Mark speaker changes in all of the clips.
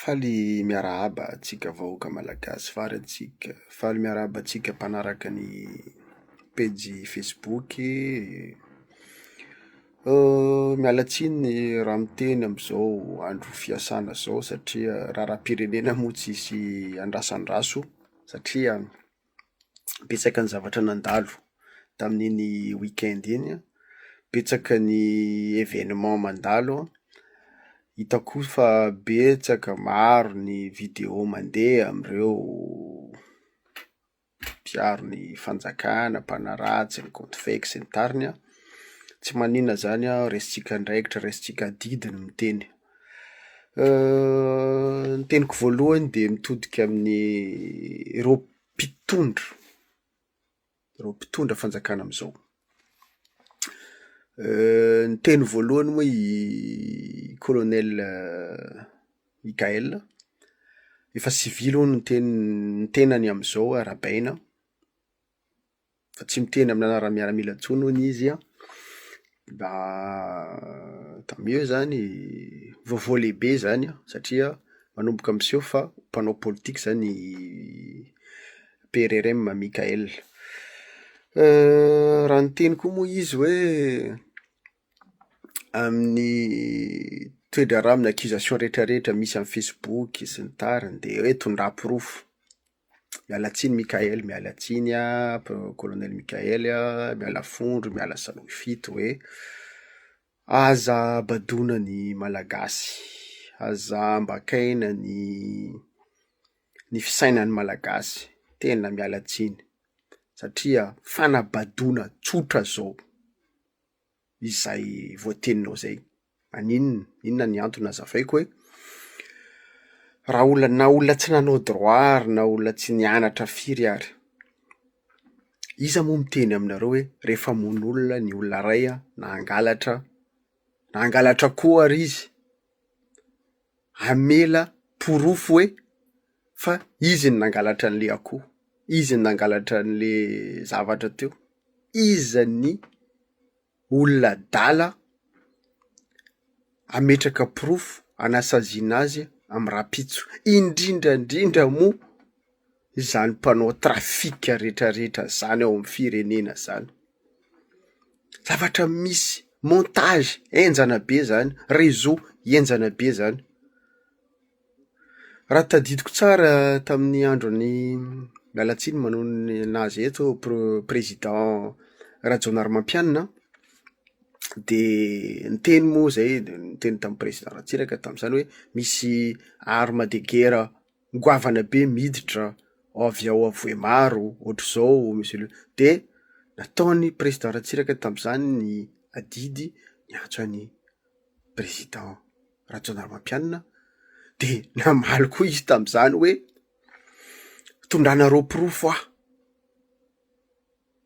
Speaker 1: Faly miarahaba antsika vahoaka malagasy, faly antsika faly miarahaba antsika mpanaraka ny pejy facebook. Miala tsiny raha miteny amizao andro fiasana zao satria raharaham-pirenena moa tsisy andrasandraso satria betsaka ny zavatra nandalo tamin'iny week-end iny, betsaka ny evenement mandalo, hita koa fa betsaka maro ny video mandeha amreo mpiaro ny fanjakana, mpanaratsy, ny compte fake sy ny tariny an, tsy maninona zany an, raisintsika andraikitra, raisintsika adidy ny miteny. Ny teniko voalohany de mitodika amin'ny ireo mpitondra, ireo mpitondra fanjakana amizao, niteny voalohany moa i colonel Mickael, efa sivily hono ny ten- ny tenany amizao arahabaina. Fa tsy miteny amin'ny anaran'ny miaramila intsony hono izy an, mba tant mieux zany, vaovao lehibe zany an, satria manomboka miseho fa mpanao politika zany i PRRM Mickael. Raha niteny koa moa izy hoe amin'ny toe-draharaha amin'ny accusation retraretra misy amy facebook sy ny tariny de hoe tondrà porofo. Miala tsiny Mickael, miala tsiny a colonel Mickael a, miala fondro, miala salohy fito hoe aza badoina ny malagasy, aza ambakaina ny ny fisainan'ny malagasy, tena miala tsiny satria fanabadoana tsotra zao izay voateninao zay. Maninona? Inona ny antony hazavaiko hoe raha olona na olona tsy nanao droit ary na olona tsy nianatra firy ary, iza moa miteny aminareo hoe rehefa hamono olona ny olona ray na hangalatra na hangalatra akoho ary izy, hamela porofo hoe fa izy no nangalatra an'le akoho, izy no nangalatra an'le zavatra teo, iza ny olona adala hametraka porofo hanasaziana azy amin'ny rahampitso, indrindra indrindra moa izany mpanao trafika retraretra zany ao amin'ny firenena zany, zavatra misy montage henjana be zany, reseau henjana be zany. Raha tadidiko tsara tamin'ny andron'ny, miala tsiny manonona anazy eto, pre- président Rajaonarimampianina de niteny moa zay de niteny tamin'ny président Ratsiraka tam'zany hoe misy arme de guerre goavana be miditra avy ao Vohemar ohatr'izao monsieur le, de nataon'ny président Ratsiraka tam'zany ny adidy niantso an'i président Rajaonarimampianina de namaly koa izy tam'zany hoe tondranareo porofo aho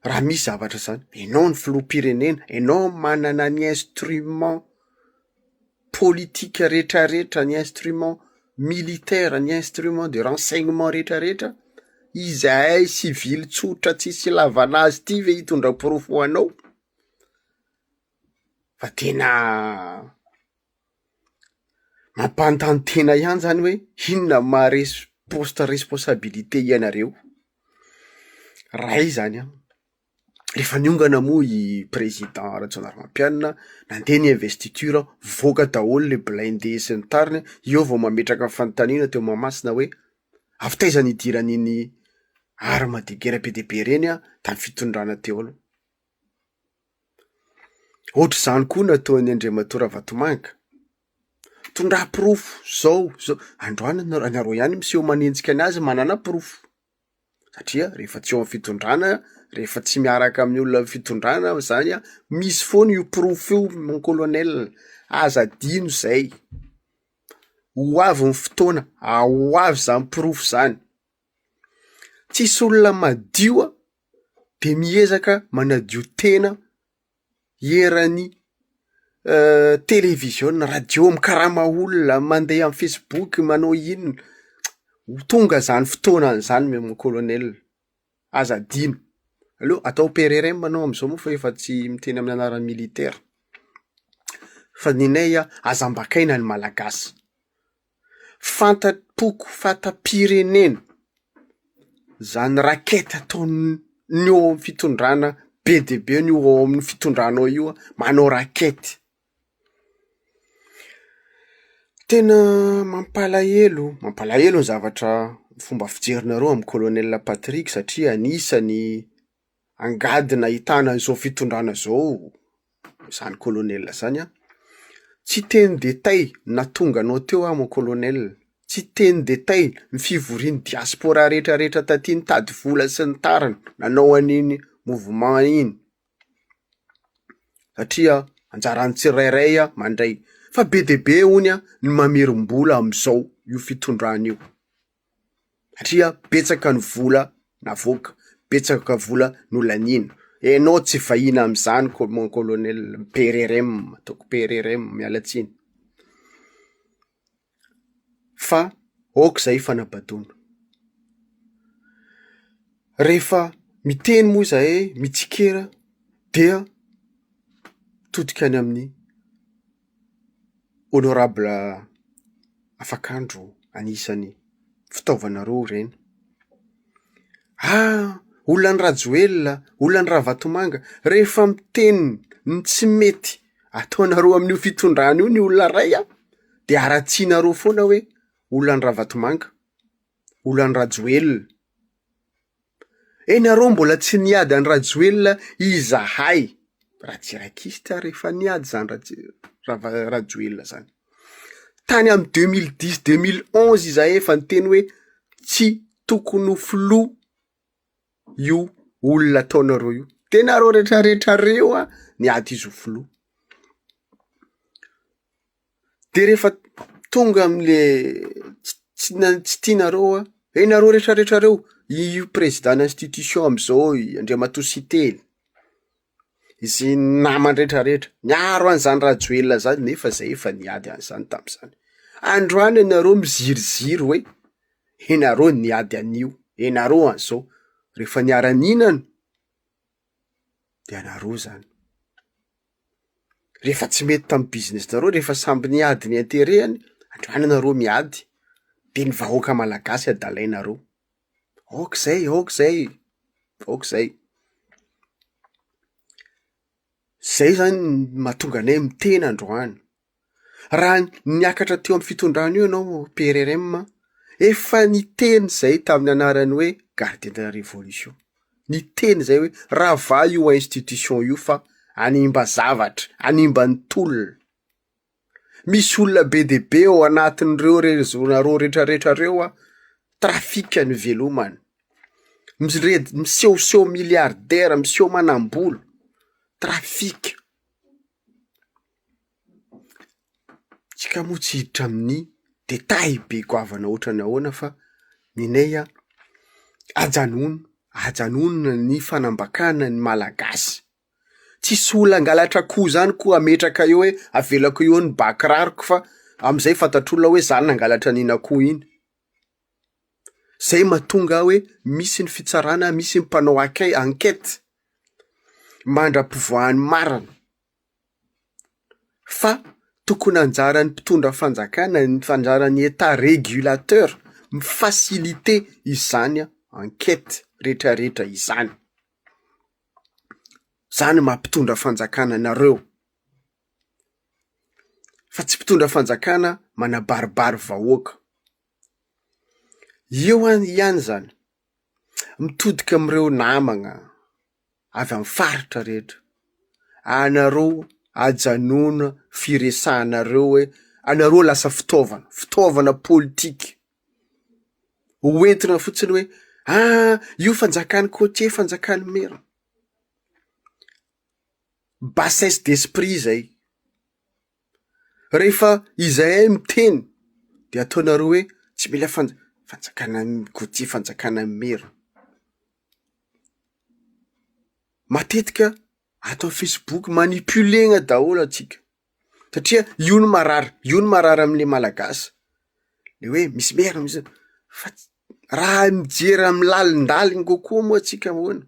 Speaker 1: raha misy zavatra zany, enao ny filoham-pirenena, enao manana ny instrument politika retraretra, ny instrument militaire, ny instrument de renseignement retraretra, izahay sivily tsotra tsisy ilavana azy ty ve hitondra porofo ho anao? Fa tena mampanontany tena ihany zany hoe inona maha res- poste responsabilité ianareo? Ray zany an, efa niongana moa i président Rajaonarimampianina, nandeha ny investiture, voaka daholo le blindé sy ny tariny, eo vao mametraka fanontaniana teo Mahamasina hoe avy taiza nidiran'iny arme de guerre be dia be reny an tamin'ny fitondrana teo aloha? Ohatr'izany koa ny ataon'i Andriamatoa Ravatomanga, tondrà porofo zao zao, androany nareo ihany miseho manenjika anazy manana porofo, satria rehefa tsy eo amin'ny fitondrana, rehefa tsy miaraka amin'ny olona amin'ny fitondrana zany an, misy foana io porofo io mon colonel, aza adino zay, ho avy ny fotoana, ho avy zany porofo zany, tsisy olona madio an de miezaka manadio tena eran'ny televiziona, radio, mikarama olona, mandeha amy facebook, manao inona, ho tonga zany fotoana zany mon colonel, aza adino, aleo atao PRRM anao amizao moa fa efa tsy miteny amin'ny anaran'ny militaire, fa nenay an aza ambakaina ny malagasy. Fanta-poko, fanta-pirenena zany racket ataon'ny eo amin'ny fitondrana be dia be ny ao amin'ny fitondranao io manao racket. Tena mampalahelo, mampalahelo ny zavatra fomba fijerinareo amin'ny colonel Patrick satria anisany angady nahitana an'izao fitondrana zao zany colonel zany an, tsy teny détail nahatonga anao teo aho mon colonel, tsy teny détail ny fivorian'ny diaspora retraretra taty nitady vola sy ny tariny nanao an'iny mouvement iny, satria anjaran'ny tsirairay mandray, fa be dia be hono ny mamerim-bola am'zao io fitondrana io. Satria betsaka ny vola navoaka, betsaka vola nolaniana, enao tsy vahiny am'zany co- mon colonel PRRM, ataoko PRRM miala tsiny, fa aoka zay fanabadoana, rehefa miteny moa zahay mitsikera dia mitodika any amin'ny honorable afakandro anisan'ny fitaovanareo ireny. Ah! Olona an'i Rajoelina, olona an'i Ravatomanga, rehefa miteny ny tsy mety ataonareo amin'io fitondrana io ny olona iray an, de haratsianareo foana hoe olona an'i Ravatomanga, olona an'i Rajoelina. Enareo mbola tsy niady an'i Rajoelina izahay, ratsirakista ary efa niady zany Ratsi- Rava- Rajoelina zany, tany amin'ny 2010 2011 izahay efa niteny hoe tsy tokony ho filoha io olona ataonareo io, de nareo retraretra reo an niady izy ho filoha. De rehefa tonga amle tsy tsy tianareo an, enareo retraretra reo, io président ny institution amizao i Andriamatoa Siteny, izay namany retraretra, niaro an'izany Rajoelina zany nefa zay efa niady an'izany tam'zany, androany ianareo miziriziry hoe enareo niady an'io, enareo an'izao, rehefa niara-nihinana de anareo zany. Rehefa tsy mety tamin'ny business-nareo, rehefa samby niady ny interet-ny, androany nareo miady de ny vahoaka malagasy adalainareo, aoka zay, aoka zay, aoka zay. Zay zany no mahatonga anay miteny androany. Raha niakatra teo amin'ny fitondrana io ianao PRRM, efa niteny zay tamin'ny anarany hoe gardien de la révolution, niteny zay hoe ravà io institution io fa hanimba zavatra, hanimba ny tolona, misy olona be dia be ao anatin'ireo réseau-nareo retraretra reo an, trafic no ivelomany, mired- misehoseho milliardaire, miseho manam-bola, trafic. Tsika moa tsy hiditra amin'ny détail be goavana ohatran'ny ahoana fa nenay an, ajanony, ajanona ny fanambakana ny malagasy, tsisy olona hangalatra akoho zany koa ametraka eo hoe avelako eo ny ba kiraroko fa am'zay fantatr'olona hoe za nangalatra an'iny akoho iny, zay mahatonga hoe misy ny fitsarana, misy ny mpanao enquê- enquête mandra-pivoahan'ny marina. Fa tokony anjaran'ny mpitondra fanjakana, ny anjaran'ny Etat régulateur mi-faciliter izany enquête retraretra izany, zany maha mpitondra fanjakana anareo, fa tsy mpitondra fanjakana manabaribary vahoaka, eo an- ihany zany mitodika amin'ireo namagna. avy amin'ny faritra rehetra, anareo ajanona firesahanareo hoe anareo lasa fitaovana, fitaovana politika, ho entina fotsiny hoe ah io fanjakan'i côtier, fanjakan'i merina, bassesse d'esprit zay, rehefa izahay miteny de ataonareo hoe tsy mila fanja- fanjakana côtier, fanjakana merina. Matetika ato amin'ny facebook manipuler-na daholo antsika satria io no marary, io no marary amle malagasy le hoe misy merina misy fa raha mijery amin'ny lalindaliny kokoa moa tsika ahoana?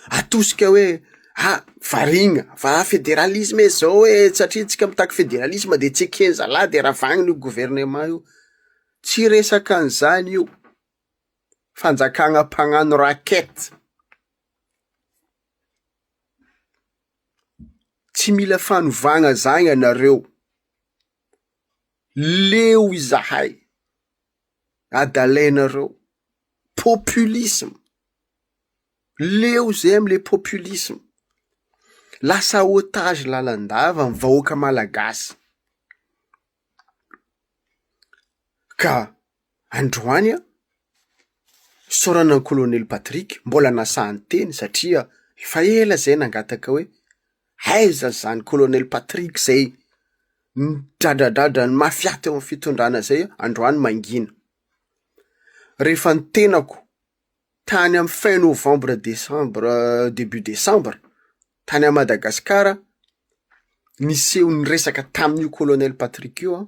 Speaker 1: Atosika hoe. Ah, variana fa federalisme zao e, satria tsika mitaky federalisme de tsy eken zalahy de ravagna io gouvernement io, tsy resaka an'izany io, fanjakana mpagnano racket, tsy mila fanovagna zany ianareo, leo izahay, adalainareo, populisme. Leo zay amle populisme, lasa otage lalandava ny vahoaka malagasy, ka androany an, isaorana ny kolonely Patrick mbola nasaha niteny satria efa ela zay nangataka hoe aiza zany kolonely Patrick zay nidradradradra ny mafia teo amin'ny fitondrana zay androany mangina, rehefa ny tenako tany amin'ny fin novembre decembre debut decembre tany à Madagasikara niseho niresaka tamin'io colonel Patrick io aho,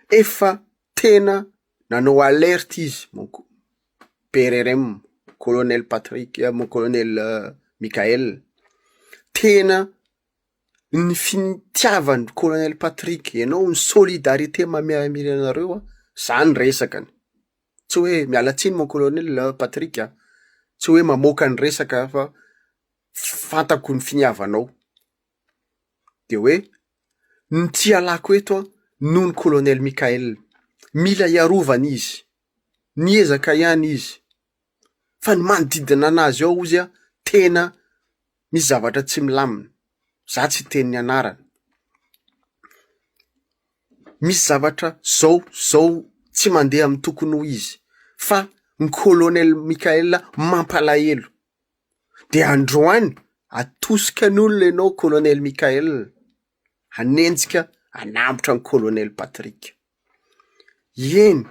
Speaker 1: efa tena nanao alerte izy mon co- PRRM colonel Patrick mon colonel Mickael, tena ny fitiavan'ny colonel Patrick ianao ny solidarité maha-miaramila anareo an, zany resakany. Tsy hoe miala tsiny mon colonel Patrick a, tsy hoe mamoaka ny resaka fa fantako ny finiavanao, de hoe ny tsy ialako eto an noho ny colonel Mickael, mila hiarovana izy, niezaka ihany izy fa ny manodidina anazy ao ozy an tena misy zavatra tsy milamina, za tsy hiteny ny anarany. Misy zavatra zao zao tsy mandeha amin'ny tokony ho izy fa ny colonel Mickael mampalahelo, de androany atosika ny olona ianao colonel Mickael hanenjika hanambotra ny colonel Patrick, eny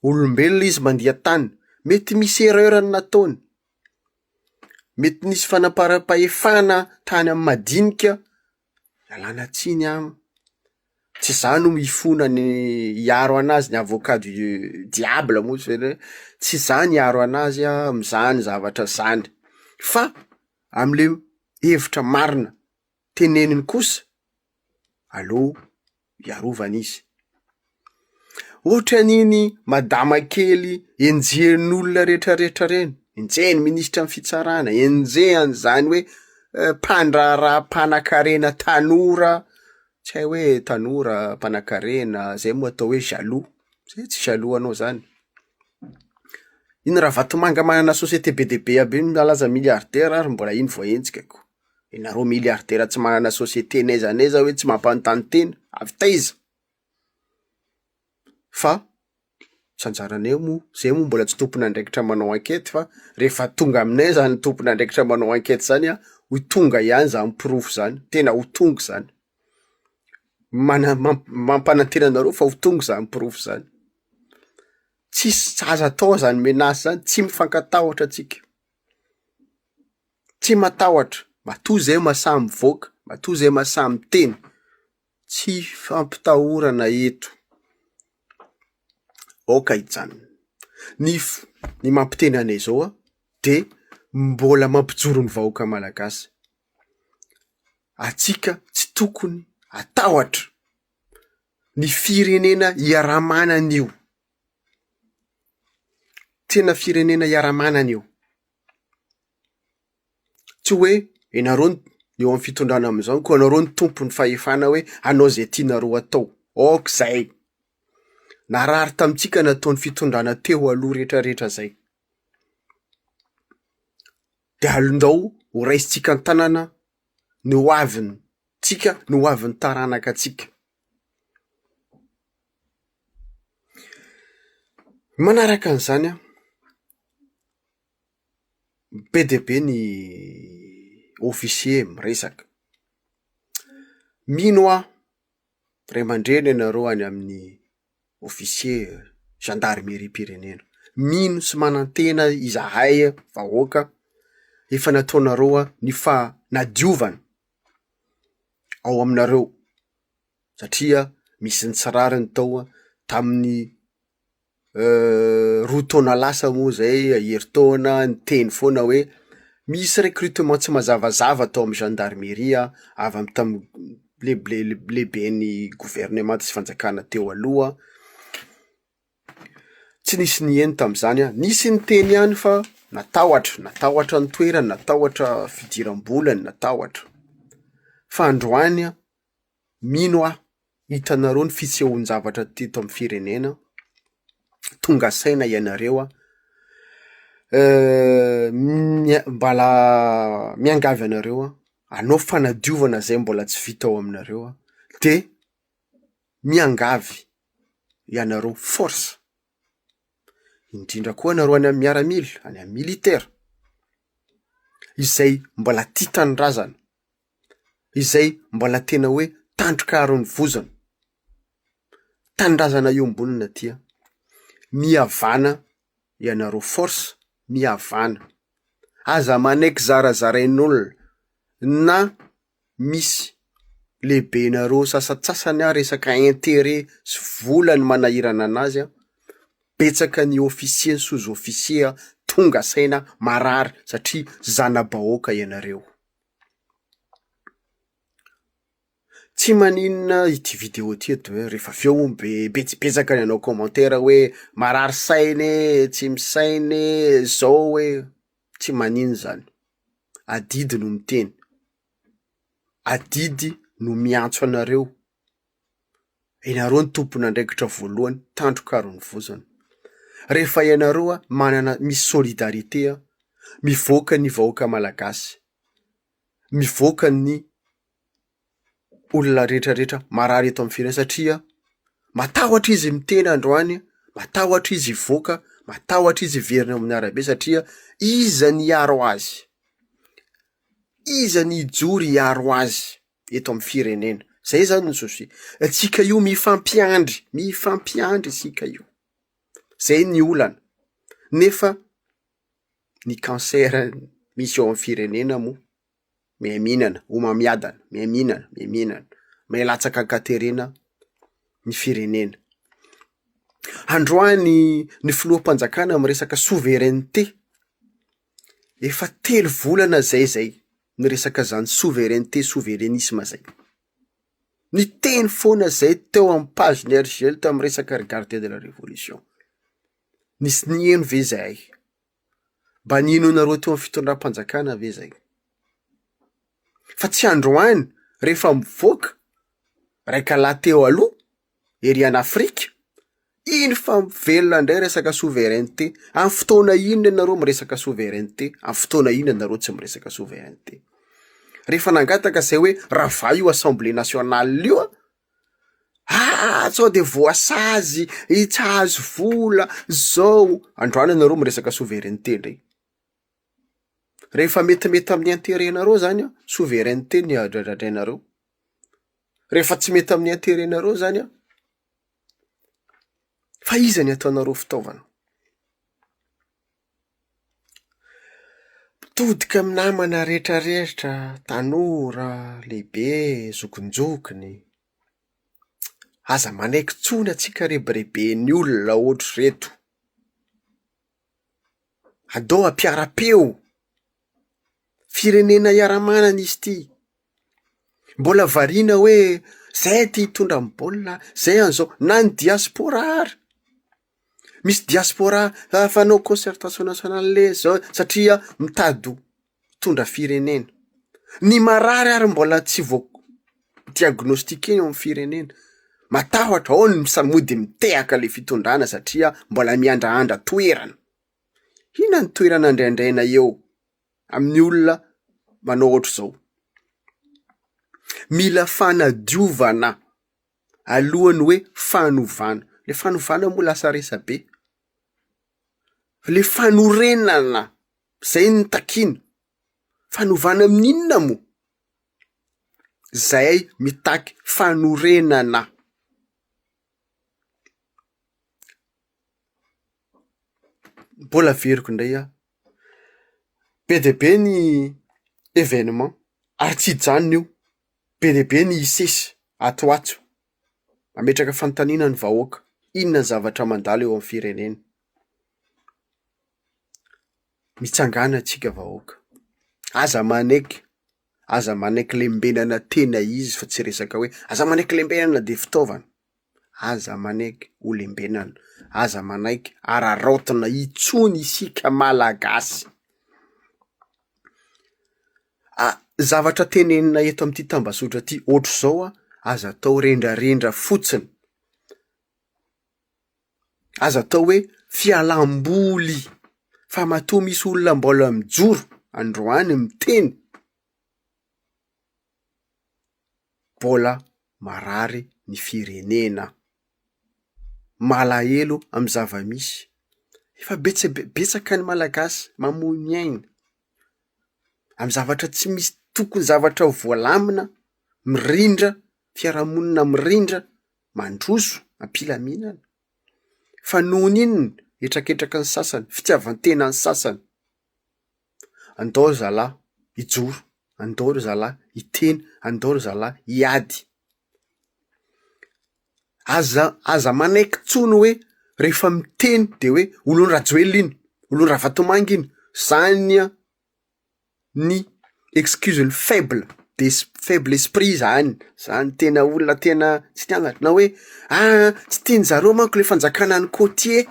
Speaker 1: olombelona izy mandia tany mety misy erreur ny nataony, mety nisy fanaparam-pahefana tany amin'ny madinika Ialana tsiny an, tsy za no mifona ny hiaro anazy ny avocat du diable moa zany hoe tsy za niaro anazy an am'zany zavatra zany fa amle hevitra marina teneniny kosa aleo hiarovana izy. Ohatran'iny madama kely enjehin'olona retraretra reny, enjehin'ny minisitran'ny fitsarana, enjehan'izany hoe mpandraharaha mpanankarena tanora, tsy hay hoe tanora mpanankarena zay moa atao hoe jaloux, zay tsy jaloux anao zany. Iny Ravatomanga manana société be dia be aby iny malaza milliardaire ary mbola iny voahenjika ko. Ianareo milliardaire tsy manana société n'aiza n'aiza hoe tsy mampanontany tena, avy taiza? Fa tsy anjaranay moa, zay moa mbola tsy tompon'andraikitra manao enquête fa rehefa tonga aminay zany tompon'andraikitra manao enquête zany an, ho tonga ihany zany porofo zany, tena ho tonga zany, mana- mamp- mampanantena anareo fa ho tonga zany porofo zany, tsisy azo atao zany menace zany, tsy mifankatahotra tsika. Tsy matahotra, matoa zay mahasahy mivoaka, matoa zay mahasahy miteny, tsy fampitahorana eto, aoka hijanona. Ny f- ny mampiteny anay zao an, de mbola mampijoro ny vahoaka malagasy, antsika tsy tokony hatahotra ny firenena iaraha-manana io, tena firenena iaraha-manana io. Tsy hoe ianareo no eo amin'ny fitondrana amin'izao koa ianareo no tompon'ny fahefana hoe hanao izay tianareo atao, aoka izay! Narary tamintsika nataon'ny fitondrana teo aloha rehetrarehetra izay, de alondao ho raisintsika an-tanana ny ho avintsika, ny ho avin'ny taranaka antsika. Manaraka an'izany an, be dia be ny officier miresaka, mino aho ray aman-dreny ianareo any amin'ny officier zandarimeriam-pirenena, mino sy manantena izahay vahoaka efa nataonareo ny fanadiovana ao aminareo satria misy ny tsy rariny tao tamin'ny roa taona lasa moa zay herintaona niteny foana hoe. Misy recrutement tsy mazavazava tao amin'ny gendarmerie avy amin'ny tamin'ny lehiben'ny governemanta sy fanjakana teo aloha. Tsy nisy niheno tamin'izany aho, nisy niteny ihany fa natahotra, natahotra ny toerany, natahotra fidiram-bolany, natahotra. Fa androany aho, mino aho, hitanareo ny fisehoan-javatra teto amin'ny firenena, tonga saina ianareo an, mbola miangavy anareo aho, hanao fanadiovana zay mbola tsy vita ao aminareo aho, de miangavy ianareo force, indrindra koa ianareo any amin'ny miaramila, any amin'ny militaire, izay mbola tia tanindrazana, izay mbola tena hoe tandroka aron'ny vozona, tanindrazana iombonana ty an, mihavàna ianareo force, mihavàna, aza manaiky zarazarain'olona na misy lehibenareo sasantsasany an resaka interet sy vola no manahirana anazy an, betsaka ny officier sous officier tonga saina marary satria zana-bahoaka ianareo. Tsy maninona ity video ity eto e, rehefa avy eo be betsabetsaka ny hanao commentaire hoe marary saina e, tsy misaina e, zao e, tsy maninona zany, adidy no miteny. Adidy no miantso anareo, ianareo no tompon'andraikitra voalohany tandroka ary ny vozona, rehefa ianareo manana misy solidarité mivoaka ny vahoaka malagasy, mivoaka ny olona retraretra marary eto amin'ny firenena satria matahotra izy miteny androany, matahotra izy hivoaka, matahotra izy hiverina eo amin'ny arabe satria iza ny hiaro azy? Iza ny hijoro hiaro azy eto amin'ny firenena? Zay zany ny souci, antsika io mifampiandry, mifampiandry isika io, zay ny olana, nefa ny cancer misy eo amin'ny firenena moa miha-mihinana, homamiadana, miha-mihinana, miha-mihinana, miha-latsaka an-katerena ny firenena. Androany ny filoham-panjakana miresaka souveraineté. Efa telo volana zay zay niresaka zany souveraineté souverainisme zay, niteny foana zay teo amy page ny RGL teo amy resaka ry gardien de la révolution, nisy niheno ve zahay? Mba nihenoinareo teo amy fitondram-panjakana ve zay? Fa tsy androany rehefa mivoaka raika lahy teo aloha ery any Afrika, iny fa mivelona indray resaka souveraineté, amin'ny fotoana inona ianareo miresaka souveraineté, amin'ny fotoana inona ianareo tsy miresaka souveraineté? Rehefa nangataka zay hoe ravay io assemblée nationale io an, ah sao de voasazy, tsy hahazo vola, zao, androany ianareo miresaka souveraineté ndray, rehefa metimety amin'ny interet-nareo zany an, souveraineté no dradradrainareo. Rehefa tsy mety amin'ny interet-nareo zany an, fa iza ny ataonareo fitaovana? Mitodika amin'ny namana retraretra, tanora, lehibe, zokinjokiny, aza manaiky intsony antsika rebireben'ny olona ohatr'ireto, andao hampiara-peo, firenena iaraha-manana izy ity. Mbola variana hoe zay aty hitondra ny baolina, zay an'izao, na ny diaspora ary, misy diaspora fanao concertation nationale zao satria mitady hitondra firenena, ny marary ary mbola tsy voa diagnostiquer eo amin'ny firenena, matahotra ao ny mody mitehaka le fitondrana satria mbola miandrahandra toerana, inona ny toerana andriandraina eo? amin'ny olona manao ohatr'izao. Mila fanadiovana alohan'ny hoe fanovana, le fanovana moa lasa resabe, le fanorenana zay no takiana, fanovana amin'inona moa? Zay mitaky fanorenana. Mbola averiko indray aho, be dia be ny evenement ary tsy hijanona io, be dia be ny hisesy ato ho ato, mametraka fanontaniana ny vahoaka, inona ny zavatra mandalo eo amin'ny firenena? Mitsangàna antsika vahoaka. Aza manaiky, aza manaiky lembenana tena izy fa tsy resaka hoe aza manaiky lembenana de fitaovana. Aza manaiky ho lembenana, aza manaiky araraotina intsony isika Malagasy. Ah, zavatra tenenina eto amin'ity tambazotra ity ohatr'izao ah, aza atao rendrarendra fotsiny. Aza atao hoe fialam-boly fa matoa misy olona mbola mijoro androany miteny, mbola marary ny firenena, malahelo amin'ny zava-misy, efa betsa- betsaka ny Malagasy mamoy ny ainy amin'ny zavatra tsy misy tokony zavatra voalamina, mirindra, fiarahamonina mirindra. mandroso am-pilaminana fa noho ny inona? Hetraketraky ny sasany, fitiavan-tena ny sasany, andao ry zalahy hijoro, andao ry zalahy hiteny, andao ry zalahy hiady, aza aza manaiky intsony hoe rehefa miteny de hoe olon'i Rajoelina iny, olon'i Ravatomanga iny, zany an! ny excuse ny faible des- faible esprit zany, zany tena olona tena tsy nianatra na hoe ah tsy tian'zareo manko le fanjakana any côtier,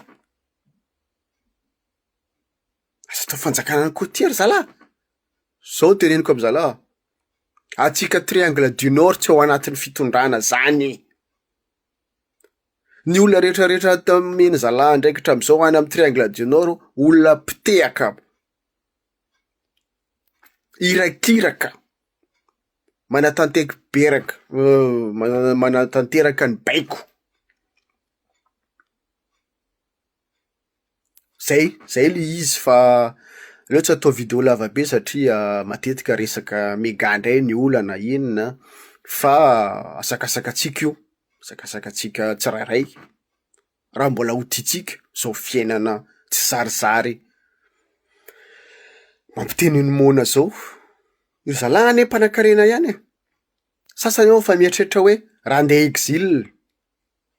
Speaker 1: aza atao fanjakana any côtier ry zalahy, zao no teneniko amy zalahy, antsika triangle du nord tsy ao anatin'ny fitondrana zany, ny olona retraretra omeny zalahy andraikitra amizao any amy triangle du nord olona mpitehaka. Irakiraka, manatanteky beraka manatanteraka ny baiko, zay zay le izy fa aleo tsy atao video lava be satria matetika resaka mega ndray ny olana inona fa asakasaka antsika io, asakasaka antsika tsirairay. raha mbola ho tiantsika zao fiainana tsy zarizary mampiteny ny moana zao, ry zalahy anie mpanankarena ihany e, sasany ao efa mieritreritra hoe raha andeha exil,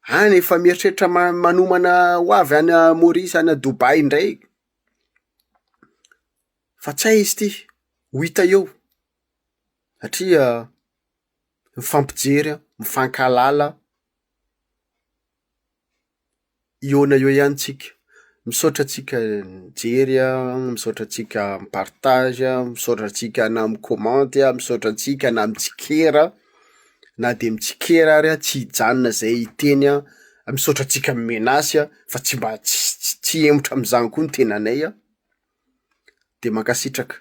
Speaker 1: any efa mieritreritra ma- manomana ho avy any Maurice any Dubaï ndray, fa tsy hay izy ty, ho hita eo satria mifampijery, mifankahalala. Hihaona eo ihany tsika, misaotra antsika nijery a, misaotra antsika mi-partage a, misaotra antsika na mi-commenty a, misaotra antsika na mitsikera, na de mitsikera ary tsy hijanona zay hiteny a, misaotra antsika mi-menace a, fa tsy mba tsy hihemotra amizany koa ny tenanay a, de mankasitraka.